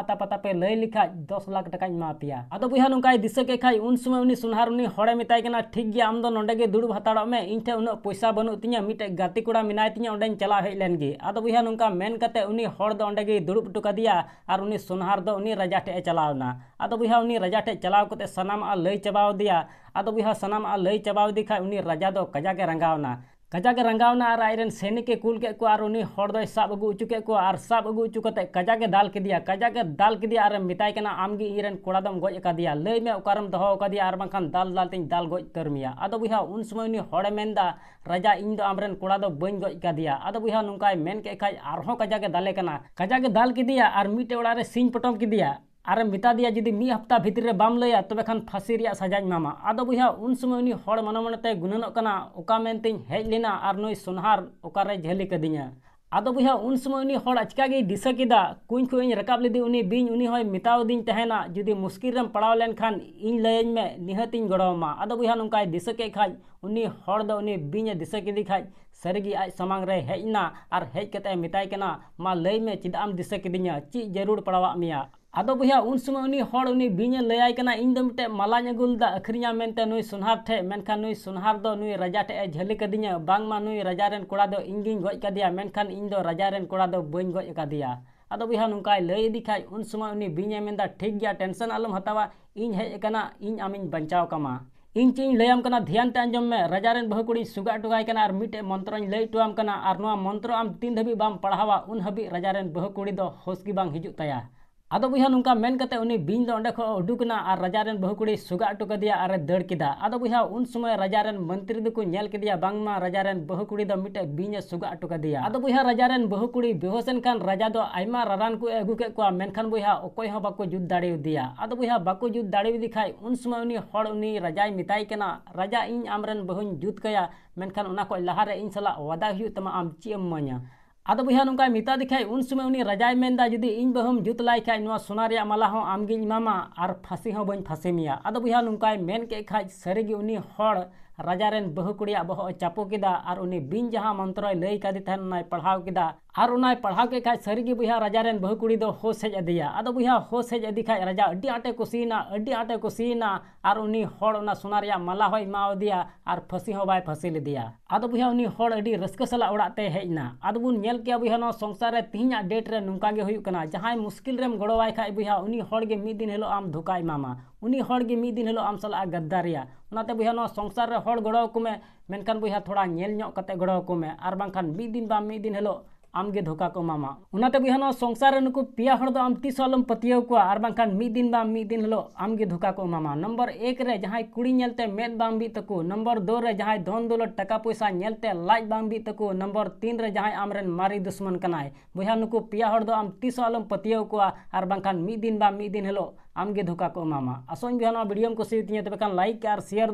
ᱟᱛᱟ ᱯᱟᱛᱟ ᱯᱮ ᱞᱟᱹᱭ ᱞᱮᱠᱷᱟᱡ ᱫᱚᱥ ᱞᱟᱠᱷ ᱴᱟᱠᱟᱧ ᱮᱢᱟ ᱯᱮᱭᱟ᱾" ᱟᱫᱚ ᱵᱚᱭᱦᱟ, ᱱᱚᱝᱠᱟᱭ ᱫᱤᱥᱟᱹ ᱠᱮᱫ ᱠᱷᱟᱡ, ᱩᱱ ᱥᱚᱢᱚᱭ ᱩᱱᱤ ᱥᱚᱱᱦᱟᱨ ᱩᱱᱤ ᱦᱚᱲᱮ ᱢᱮᱛᱟᱭ ᱠᱟᱱᱟ, "ᱴᱷᱤᱠ ᱜᱮᱭᱟ, ᱟᱢ ᱫᱚ ᱱᱚᱰᱮ ᱜᱮ ᱫᱩᱲᱩᱵ ᱦᱟᱛᱟᱲᱚᱜ ᱢᱮ, ᱤᱧ ᱴᱷᱮᱱ ᱩᱱᱟᱹᱜ ᱯᱚᱭᱥᱟ ᱵᱟᱹᱱᱩᱜ ᱛᱤᱧᱟᱹ, ᱢᱤᱫᱴᱮᱡ ᱜᱟᱛᱮ ᱠᱚᱲᱟ ᱢᱮᱱᱟᱭ ᱛᱤᱧᱟᱹ, ᱚᱸᱰᱮᱧ ᱪᱟᱞᱟᱣ ᱦᱮᱡ ᱞᱮᱱ ᱜᱮ᱾" ᱟᱫᱚ ᱵᱚᱭᱦᱟ, ᱱᱚᱝᱠᱟ ᱢᱮᱱ ᱠᱟᱛᱮ ᱩᱱᱤ ᱦᱚᱲ ᱫᱚ ᱚᱸᱰᱮ ᱜᱮᱭ ᱫᱩᱲᱩᱵ ᱦᱚᱴᱚ ᱠᱟᱫᱮᱭᱟ ᱟᱨ ᱩᱱᱤ ᱥᱚᱱᱦᱟᱨ ᱫᱚ ᱩᱱᱤ ᱨᱟᱡᱟ ᱴᱷᱮᱡ ᱮ ᱪᱟᱞᱟᱣ ᱮᱱᱟ᱾ ᱟᱫᱚ ᱵᱚᱭᱦᱟ, ᱩᱱᱤ ᱨᱟᱡᱟ ᱴᱷᱮᱡ ᱪᱟᱞᱟᱣ ᱠᱟᱛᱮ ᱥᱟᱱᱟᱢᱟᱜ ᱮ ᱞᱟᱹᱭ ᱪᱟᱵᱟᱣ ᱟᱫᱮᱭᱟ᱾ ᱟᱫᱚ ᱵᱚᱭᱦᱟ, ᱥᱟᱱᱟᱢᱟᱜ ᱮ ᱞᱟᱹᱭ ᱪᱟᱵᱟᱣ ᱟᱫᱮ ᱠᱷᱟᱡ ᱩᱱᱤ ᱨᱟᱡᱟ ᱫᱚ ᱠᱟᱡᱟᱠ ᱮ ᱨᱟᱸᱜᱟᱣ ᱮᱱᱟ᱾ ᱠᱟᱡᱟᱠ ᱮ ᱨᱟᱸᱜᱟᱣ ᱮᱱᱟ ᱟᱨ ᱟᱡᱨᱮᱱ ᱥᱮᱱᱤᱠ ᱮ ᱠᱩᱞ ᱠᱮᱫ ᱠᱚᱣᱟ ᱟᱨ ᱩᱱᱤ ᱦᱚᱲ ᱫᱚᱭ ᱥᱟᱵ ᱟᱹᱜᱩ ᱦᱚᱪᱚ ᱠᱮᱫ ᱠᱚᱣᱟ ᱟᱨ ᱥᱟᱵ ᱟᱹᱜᱩ ᱦᱚᱪᱚ ᱠᱟᱛᱮ ᱠᱟᱡᱟᱠ ᱮ ᱫᱟᱞ ᱠᱮᱫᱮᱭᱟ᱾ ᱠᱟᱡᱟᱠ ᱮ ᱫᱟᱞ ᱠᱮᱫᱮᱭᱟ ᱟᱨᱮ ᱢᱮᱛᱟᱭ ᱠᱟᱱᱟ, "ᱟᱢ ᱜᱮ ᱤᱧ ᱨᱮᱱ ᱠᱚᱲᱟ ᱫᱚᱢ ᱜᱚᱡ ᱟᱠᱟᱫᱮᱭᱟ, ᱞᱟᱹᱭ ᱢᱮ ᱚᱠᱟᱨᱮᱢ ᱫᱚᱦᱚ ᱟᱠᱟᱫᱮᱭᱟ, ᱟᱨ ᱵᱟᱝᱠᱷᱟᱱ ᱫᱟᱞ ᱫᱟᱞ ᱛᱤᱧ ᱫᱟᱞ ᱜᱚᱡ ᱩᱛᱟᱹᱨ ᱢᱮᱭᱟ᱾" ᱟᱫᱚ ᱵᱚᱭᱦᱟ ᱩᱱ ᱥᱚᱢᱚᱭ ᱩᱱᱤ ᱦᱚᱲᱮ ᱢᱮᱱᱫᱟ, "ᱨᱟᱡᱟ, ᱤᱧ ᱫᱚ ᱟᱢᱨᱮᱱ ᱠᱚᱲᱟ ᱫᱚ ᱵᱟᱹᱧ ᱜᱚᱡ ᱟᱠᱟᱫᱮᱭᱟ᱾" ᱟᱫᱚ ᱵᱚᱭᱦᱟ ᱱᱚᱝᱠᱟᱭ ᱢᱮᱱ ᱠᱮᱫ ᱠᱷᱟᱡ ᱟᱨᱦᱚᱸ ᱠᱟᱡᱟᱠ ᱮ ᱫᱟᱞᱮ ᱠᱟᱱᱟ᱾ ᱠᱟᱡᱟᱠ ᱮ ᱫᱟᱞ ᱠᱮᱫᱮᱭᱟ ᱟᱨ ᱢᱤᱫᱴᱮᱡ ᱚᱲᱟᱜ ᱨᱮ ᱥᱤᱧ ᱯᱚᱴᱚᱢ ᱠᱮᱫᱮᱭᱟ᱾ ᱟᱨᱮ ᱢᱮᱛᱟ ᱫᱮᱭᱟ, "ᱡᱩᱫᱤ ᱢᱤᱫ ᱦᱟᱯᱛᱟ ᱵᱷᱤᱛᱨᱤ ᱨᱮ ᱵᱟᱢ ᱞᱟᱹᱭᱟ, ᱛᱚᱵᱮ ᱠᱷᱟᱱ ᱯᱷᱟᱸᱥᱤ ᱨᱮᱭᱟᱜ ᱥᱟᱡᱟᱧ ᱮᱢᱟᱢᱟ᱾" ᱟᱫᱚ ᱵᱚᱭᱦᱟ ᱩᱱ ᱥᱚᱢᱚᱭ ᱩᱱᱤ ᱦᱚᱲ ᱢᱚᱱᱮ ᱢᱚᱱᱮ ᱛᱮ ᱜᱩᱱᱟᱹᱱᱚᱜ ᱠᱟᱱᱟ, "ᱚᱠᱟ ᱢᱮᱱᱛᱮᱧ ᱦᱮᱡ ᱞᱮᱱᱟ ᱟᱨ ᱱᱩᱭ ᱥᱚᱱᱦᱟᱨ ᱚᱠᱟᱨᱮ ᱡᱷᱟᱹᱞᱤ ᱠᱟᱫᱤᱧᱟ?" ᱟᱫᱚ ᱵᱚᱭᱦᱟ ᱩᱱ ᱥᱚᱢᱚᱭ ᱩᱱᱤ ᱦᱚᱲ ᱟᱪᱠᱟ ᱜᱮᱭ ᱫᱤᱥᱟᱹ ᱠᱮᱫᱟ, ᱠᱩᱧ ᱠᱷᱚᱱ ᱤᱧ ᱨᱟᱠᱟᱵ ᱞᱮᱫᱮ ᱩᱱᱤ ᱵᱤᱧ, ᱩᱱᱤ ᱦᱚᱸᱭ ᱢᱮᱛᱟᱣᱟᱫᱤᱧ ᱛᱟᱦᱮᱱᱟ, "ᱡᱩᱫᱤ ᱢᱩᱥᱠᱤᱞ ᱨᱮᱢ ᱯᱟᱲᱟᱣ ᱞᱮᱱᱠᱷᱟᱱ ᱤᱧ ᱞᱟᱹᱭᱟᱹᱧ ᱢᱮ, ᱱᱤᱦᱟᱹᱛᱤᱧ ᱜᱚᱲᱚ ᱟᱢᱟ᱾" ᱟᱫᱚ ᱵᱚᱭᱦᱟ ᱱᱚᱝᱠᱟᱭ ᱫᱤᱥᱟᱹ ᱠᱮᱫ ᱠᱷᱟᱡ, ᱩᱱᱤ ᱦᱚᱲ ᱫᱚ ᱩᱱᱤ ᱵᱤᱧ ᱮ ᱫᱤᱥᱟᱹ ᱠᱮᱫᱮ ᱠᱷᱟᱡ, ᱥᱟᱹᱨᱤᱜᱮ ᱟᱡ ᱥᱟᱢᱟᱝ ᱨᱮ ᱦᱮᱡ ᱮᱱᱟ ᱟᱨ ᱦᱮᱡ ᱠᱟᱛᱮ ᱮ ᱢᱮᱛᱟᱭ ᱠᱟᱱᱟ, "ᱢᱟ ᱞᱟᱹᱭ ᱢᱮ, ᱪᱮᱫᱟᱜ ᱮᱢ ᱫᱤᱥᱟᱹ ᱠᱮᱫᱤᱧᱟ? ᱪᱮᱫ ᱡᱟᱹᱨᱩᱲ ᱯᱟᱲᱟᱣᱟᱜ ᱢᱮᱭᱟ?" ᱟᱫᱚ ᱵᱚᱭᱦᱟ ᱩᱱ ᱥᱚᱢᱚᱭ ᱩᱱᱤ ᱦᱚᱲ ᱩᱱᱤ ᱵᱤᱧ ᱮ ᱞᱟᱹᱭᱟᱭ ᱠᱟᱱᱟ, "ᱤᱧ ᱫᱚ ᱢᱤᱫᱴᱮᱡ ᱢᱟᱞᱟᱧ ᱟᱹᱜᱩ ᱞᱮᱫᱟ ᱟᱹᱠᱷᱨᱤᱧᱟ ᱢᱮᱱᱛᱮ ᱱᱩᱭ ᱥᱚᱱᱦᱟᱨ ᱴᱷᱮᱡ, ᱢᱮᱱᱠᱷᱟᱱ ᱱᱩᱭ ᱥᱚᱱᱦᱟᱨ ᱫᱚ ᱱᱩᱭ ᱨᱟᱡᱟ ᱴᱷᱮᱡ ᱮ ᱡᱷᱟᱹᱞᱤ ᱠᱟᱫᱤᱧᱟ, ᱵᱟᱝᱢᱟ ᱱᱩᱭ ᱨᱟᱡᱟ ᱨᱮᱱ ᱠᱚᱲᱟ ᱫᱚ ᱤᱧ ᱜᱤᱧ ᱜᱚᱡ ᱠᱟᱫᱮᱭᱟ, ᱢᱮᱱᱠᱷᱟᱱ ᱤᱧ ᱫᱚ ᱨᱟᱡᱟ ᱨᱮᱱ ᱠᱚᱲᱟ ᱫᱚ ᱵᱟᱹᱧ ᱜᱚᱡ ᱟᱠᱟᱫᱮᱭᱟ᱾" ᱟᱫᱚ ᱵᱚᱭᱦᱟ ᱱᱚᱝᱠᱟᱭ ᱞᱟᱹᱭ ᱤᱫᱤ ᱠᱷᱟᱡ ᱩᱱ ᱥᱚᱢᱚᱭ ᱩᱱᱤ ᱵᱤᱧ ᱮ ᱢᱮᱱᱫᱟ, "ᱴᱷᱤᱠ ᱜᱮᱭᱟ, tension ᱟᱞᱚᱢ ᱦᱟᱛᱟᱣᱟ, ᱤᱧ ᱦᱮᱡ ᱟᱠᱟᱱᱟ, ᱤᱧ ᱟᱢᱤᱧ ᱵᱟᱧᱪᱟᱣ ᱠᱟᱢᱟ᱾ ᱤᱧ ᱪᱮᱫ ᱤᱧ ᱞᱟᱹᱭᱟᱢ ᱠᱟᱱᱟ, ᱫᱷᱮᱭᱟᱱ ᱛᱮ ᱟᱸᱡᱚᱢ ᱢᱮ, ᱨᱟᱡᱟ ᱨᱮᱱ ᱵᱟᱹᱦᱩ ᱠᱩᱲᱤᱧ ᱥᱩᱜᱟ ᱦᱚᱴᱚ ᱠᱟᱭ ᱠᱟᱱᱟ ᱟᱨ ᱢᱤᱫᱴᱮᱡ ᱢᱚᱱᱛᱨᱚᱧ ᱞᱟᱹᱭ ᱦᱚᱴᱚ ᱟᱢ ᱠᱟᱱᱟ, ᱟᱨ ᱱᱚᱣᱟ ᱢᱚᱱᱛᱨᱚ ᱟᱢ ᱛᱤᱱ ᱫᱷᱟᱹᱵᱤᱡ ᱵᱟᱢ ᱯᱟᱲᱦᱟᱣᱟ, ᱩᱱ ᱦᱟᱹᱵᱤᱡ ᱨᱟᱡᱟ ᱨᱮᱱ ᱵᱟᱹᱦᱩ ᱠᱩᱲᱤ ᱫᱚ ᱦᱳᱥ ᱜᱮ ᱵᱟᱝ ᱦᱤᱡᱩᱜ ᱛᱟᱭᱟ᱾" ᱟᱫᱚ ᱵᱚᱭᱦᱟ ᱱᱚᱝᱠᱟ ᱢᱮᱱ ᱠᱟᱛᱮ ᱩᱱᱤ ᱵᱤᱧ ᱫᱚ ᱚᱸᱰᱮ ᱠᱷᱚᱱ ᱩᱰᱩᱠ ᱮᱱᱟ ᱟᱨ ᱨᱟᱡᱟ ᱨᱮᱱ ᱵᱟᱹᱦᱩ ᱠᱩᱲᱤ ᱥᱩᱜᱟ ᱦᱚᱴᱚ ᱠᱟᱫᱮᱭᱟ ᱟᱨ ᱮ ᱫᱟᱹᱲ ᱠᱮᱫᱟ᱾ ᱟᱫᱚ ᱵᱚᱭᱦᱟ ᱩᱱ ᱥᱚᱢᱚᱭ ᱨᱟᱡᱟ ᱨᱮᱱ ᱢᱚᱱᱛᱨᱤ ᱫᱚᱠᱚ ᱧᱮᱞ ᱠᱮᱫᱮᱭᱟ, ᱵᱟᱝᱢᱟ ᱨᱟᱡᱟ ᱨᱮᱱ ᱵᱟᱹᱦᱩ ᱠᱩᱲᱤ ᱫᱚ ᱢᱤᱫᱴᱮᱡ ᱵᱤᱧ ᱮ ᱥᱩᱜᱟ ᱦᱚᱴᱚ ᱠᱟᱫᱮᱭᱟ᱾ ᱟᱫᱚ ᱵᱚᱭᱦᱟ ᱨᱟᱡᱟ ᱨᱮᱱ ᱵᱟᱹᱦᱩ ᱠᱩᱲᱤ ᱵᱮᱦᱳᱥ ᱮᱱ ᱠᱷᱟᱱ ᱨᱟᱡᱟ ᱫᱚ ᱟᱭᱢᱟ ᱨᱟᱨᱟᱱ ᱠᱚ ᱟᱹᱜᱩ ᱠᱮᱫ ᱠᱚᱣᱟ, ᱢᱮᱱᱠᱷᱟᱱ ᱵᱚᱭᱦᱟ ᱚᱠᱚᱭ ᱦᱚᱸ ᱵᱟᱠᱚ ᱡᱩᱛ ᱫᱟᱲᱮᱭᱟᱫᱮᱭᱟ᱾ ᱟᱫᱚ ᱵᱚᱭᱦᱟ ᱵᱟᱠᱚ ᱡᱩᱛ ᱫᱟᱲᱮᱭᱟᱫᱮ ᱠᱷᱟᱡ ᱩᱱ ᱥᱚᱢᱚᱭ ᱩᱱᱤ ᱦᱚᱲ ᱩᱱᱤ ᱨᱟᱡᱟᱭ ᱢᱮᱛᱟᱭ ᱠᱟᱱᱟ, "ᱨᱟᱡᱟ, ᱤᱧ ᱟᱢᱨᱮᱱ ᱵᱟᱹᱦᱩᱧ ᱡᱩᱛ ᱠᱟᱭᱟ, ᱢᱮᱱᱠᱷᱟᱱ ᱚᱱᱟ ᱠᱷᱚᱡ ᱞᱟᱦᱟᱨᱮ ᱤᱧ ᱥᱟᱞᱟᱜ ᱣᱟᱫᱟ ᱦᱩᱭᱩᱜ ᱛᱟᱢᱟ, ᱟᱢ ᱪᱮᱫ ᱮᱢ ᱤᱢᱟᱹᱧᱟ?" ᱟᱫᱚ ᱵᱚᱭᱦᱟ ᱱᱚᱝᱠᱟᱭ ᱢᱮᱛᱟ ᱫᱮ ᱠᱷᱟᱡ ᱩᱱ ᱥᱚᱢᱚᱭ ᱩᱱᱤ ᱨᱟᱡᱟᱭ ᱢᱮᱱᱫᱟ, "ᱡᱩᱫᱤ ᱤᱧ ᱵᱟᱹᱦᱩᱢ ᱡᱩᱛ ᱞᱟᱭ ᱠᱷᱟᱡ ᱱᱚᱣᱟ ᱥᱚᱱᱟ ᱨᱮᱭᱟᱜ ᱢᱟᱞᱟ ᱦᱚᱸ ᱟᱢᱜᱤᱧ ᱮᱢᱟᱢᱟ ᱟᱨ ᱯᱷᱟᱸᱥᱤ ᱦᱚᱸ ᱵᱟᱹᱧ ᱯᱷᱟᱸᱥᱤ ᱢᱮᱭᱟ᱾" ᱟᱫᱚ ᱵᱚᱭᱦᱟ ᱱᱚᱝᱠᱟᱭ ᱢᱮᱱ ᱠᱮᱫ ᱠᱷᱟᱡ ᱥᱟᱹᱨᱤᱜᱮ ᱩᱱᱤ ᱦᱚᱲ ᱨᱟᱡᱟ ᱨᱮᱱ ᱵᱟᱹᱦᱩ ᱠᱩᱲᱤᱭᱟᱜ ᱵᱚᱦᱚᱜ ᱮ ᱪᱟᱯᱚ ᱠᱮᱫᱟ ᱟᱨ ᱩᱱᱤ ᱵᱤᱧ ᱡᱟᱦᱟᱸ ᱢᱚᱱᱛᱨᱚᱭ ᱞᱟᱹᱭ ᱠᱟᱫᱮ ᱛᱟᱦᱮᱱ ᱚᱱᱟᱭ ᱯᱟᱲᱦᱟᱣ ᱠᱮᱫᱟ᱾ ᱟᱨ ᱚᱱᱟᱭ ᱯᱟᱲᱦᱟᱣ ᱠᱮᱫ ᱠᱷᱟᱡ ᱥᱟᱹᱨᱤᱜᱮ ᱵᱚᱭᱦᱟ ᱨᱟᱡᱟ ᱨᱮᱱ ᱵᱟᱹᱦᱩ ᱠᱩᱲᱤ ᱫᱚ ᱦᱳᱥ ᱦᱮᱡ ᱟᱫᱮᱭᱟ᱾ ᱟᱫᱚ ᱵᱚᱭᱦᱟ ᱦᱳᱥ ᱦᱮᱡ ᱟᱫᱮ ᱠᱷᱟᱡ ᱨᱟᱡᱟ ᱟᱹᱰᱤ ᱟᱸᱴᱮ ᱠᱩᱥᱤᱭᱮᱱᱟ, ᱟᱹᱰᱤ ᱟᱸᱴᱮ ᱠᱩᱥᱤᱭᱮᱱᱟ ᱟᱨ ᱩᱱᱤ ᱦᱚᱲ ᱚᱱᱟ ᱥᱚᱱᱟ ᱨᱮᱭᱟᱜ ᱢᱟᱞᱟ ᱦᱚᱸᱭ ᱮᱢᱟᱣᱟᱫᱮᱭᱟ ᱟᱨ ᱯᱷᱟᱹᱥᱤ ᱦᱚᱸ ᱵᱟᱭ ᱯᱷᱟᱹᱥᱤ ᱞᱮᱫᱮᱭᱟ᱾ ᱟᱫᱚ ᱵᱚᱭᱦᱟ ᱩᱱᱤ ᱦᱚᱲ ᱟᱹᱰᱤ ᱨᱟᱹᱥᱠᱟᱹ ᱥᱟᱞᱟᱜ ᱚᱲᱟᱜ ᱛᱮ ᱦᱮᱡ ᱮᱱᱟ᱾ ᱟᱫᱚ ᱵᱚᱱ ᱧᱮᱞ ᱠᱮᱭᱟ ᱵᱚᱭᱦᱟ ᱱᱚᱣᱟ ᱥᱚᱝᱥᱟᱨ ᱨᱮ ᱛᱤᱦᱤᱧᱟᱜ date ᱨᱮ ᱱᱚᱝᱠᱟ ᱜᱮ ᱦᱩᱭᱩᱜ ᱠᱟᱱᱟ, ᱡᱟᱦᱟᱸᱭ ᱢᱩᱥᱠᱤᱞ ᱨᱮᱢ ᱜᱚᱲᱚᱣᱟᱭ ᱠᱷᱟᱡ ᱵᱚᱭᱦᱟ ᱩᱱᱤ ᱦᱚᱲ ᱜᱮ ᱢᱤᱫ ᱫᱤᱱ ᱦᱤᱞᱳᱜ ᱟᱢ ᱫᱷᱳᱠᱟᱭ ᱮᱢᱟᱢᱟ᱾ ᱩᱱᱤ ᱦᱚᱲ ᱜᱮ ᱢᱤᱫ ᱫᱤᱱ ᱦᱤᱞᱳᱜ ᱟᱢ ᱥᱟᱞᱟᱜ ᱮ ᱜᱟᱫᱫᱟᱨᱤᱭᱟ᱾ ᱚᱱᱟᱛᱮ ᱵᱚᱭᱦᱟ, ᱱᱚᱣᱟ ᱥᱚᱝᱥᱟᱨ ᱨᱮ ᱦᱚᱲ ᱜᱚᱲᱚ ᱟᱠᱚ ᱢᱮ, ᱢᱮᱱᱠᱷᱟᱱ ᱵᱚᱭᱦᱟ, ᱛᱷᱚᱲᱟ ᱧᱮᱞ ᱧᱚᱜ ᱠᱟᱛᱮ ᱜᱚᱲᱚ ᱟᱠᱚ ᱢᱮ, ᱟᱨ ᱵᱟᱝᱠᱷᱟᱱ ᱢᱤᱫ ᱫᱤᱱ ᱵᱟᱝ ᱢᱤᱫ ᱫᱤᱱ ᱦᱤᱞᱳᱜ ᱟᱢ ᱜᱮ ᱫᱷᱳᱠᱟ ᱠᱚ ᱮᱢᱟᱢᱟ᱾ ᱚᱱᱟᱛᱮ ᱵᱚᱭᱦᱟ, ᱱᱚᱣᱟ ᱥᱚᱝᱥᱟᱨ ᱨᱮ ᱱᱩᱠᱩ ᱯᱮᱭᱟ ᱦᱚᱲ ᱫᱚ ᱟᱢ ᱛᱤᱥ ᱦᱚᱸ ᱟᱞᱚᱢ ᱯᱟᱹᱛᱭᱟᱹᱣ ᱠᱚᱣᱟ, ᱟᱨ ᱵᱟᱝᱠᱷᱟᱱ ᱢᱤᱫ ᱫᱤᱱ ᱵᱟᱝ ᱢᱤᱫ ᱫᱤᱱ ᱦᱤᱞᱳᱜ ᱟᱢ ᱜᱮ ᱫᱷᱳᱠᱟ ᱠᱚ ᱮᱢᱟᱢᱟ᱾ ᱱᱚᱢᱵᱚᱨ ᱮᱠ ᱨᱮ ᱡᱟᱦᱟᱸᱭ ᱠᱩᱲᱤ ᱧᱮᱞᱛᱮ ᱢᱮᱫ ᱵᱟᱝ ᱵᱤᱜ ᱛᱟᱠᱚ, ᱱᱚᱢᱵᱚᱨ ᱫᱩ ᱨᱮ ᱡᱟᱦᱟᱸᱭ ᱫᱷᱚᱱ ᱫᱚᱞᱚᱛ ᱴᱟᱠᱟ ᱯᱚᱭᱥᱟ ᱧᱮᱞᱛᱮ ᱞᱟᱡ ᱵᱟᱝ ᱵᱤᱜ ᱛᱟᱠᱚ, ᱱᱚᱢᱵᱚᱨ ᱛᱤᱱ ᱨᱮ ᱡᱟᱦᱟᱸᱭ ᱟᱢᱨᱮᱱ ᱢᱟᱨᱮ ᱫᱩᱥᱢᱟᱱ ᱠᱟᱱᱟᱭ᱾ ᱵᱚᱭᱦᱟ, ᱱᱩᱠᱩ ᱯᱮᱭᱟ ᱦᱚᱲ ᱫᱚ ᱟᱢ ᱛᱤᱥ ᱦᱚᱸ ᱟᱞᱚᱢ ᱯᱟᱹᱛᱭᱟᱹᱣ ᱠᱚᱣᱟ, ᱟᱨ ᱵᱟᱝᱠᱷᱟᱱ ᱢᱤᱫ ᱫᱤᱱ ᱵᱟᱝ ᱢᱤᱫ ᱫᱤᱱ ᱦᱤᱞᱳᱜ ᱟᱢ ᱜᱮ ᱫᱷᱳᱠᱟ ᱠᱚ ᱮᱢᱟᱢᱟ᱾ ᱟᱥᱚᱜ ᱟᱹᱧ ᱵᱚᱭᱦᱟ, ᱱᱚᱣᱟ ᱵᱷᱤᱰᱤᱭᱳᱢ ᱠᱩᱥᱤᱭᱟᱛᱤᱧᱟ, ᱛᱚᱵᱮ ᱠᱷᱟᱱ ᱞᱟᱭᱤᱠ ᱟᱨ ᱥᱮᱭᱟᱨ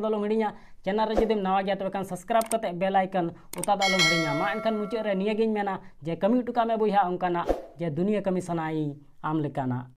ᱫᱚ ᱟᱞᱚᱢ ᱦᱤᱲᱤᱧᱟ᱾ ᱪᱮᱱᱮᱞ ᱨᱮ ᱡᱩᱫᱤᱢ ᱱᱟᱣᱟ ᱜᱮᱭᱟ, ᱛᱚᱵᱮ ᱠᱷᱟᱱ ᱥᱟᱵᱥᱠᱨᱟᱭᱤᱵ ᱠᱟᱛᱮ ᱵᱮᱞ ᱟᱭᱠᱚᱱ ᱚᱛᱟ ᱫᱚ ᱟᱞᱚᱢ ᱦᱤᱲᱤᱧᱟ᱾ ᱢᱟ ᱮᱱᱠᱷᱟᱱ ᱢᱩᱪᱟᱹᱫ ᱨᱮ ᱱᱤᱭᱟᱹᱜᱤᱧ ᱢᱮᱱᱟ ᱡᱮ ᱠᱟᱹᱢᱤ ᱦᱚᱴᱚ ᱠᱟᱜ ᱢᱮ ᱵᱚᱭᱦᱟ ᱚᱱᱠᱟᱱᱟᱜ ᱡᱮ ᱫᱩᱱᱤᱭᱟᱹ ᱠᱟᱹᱢᱤ ᱥᱟᱱᱟᱭᱤᱧ ᱟᱢ ᱞᱮᱠᱟᱱᱟᱜ᱾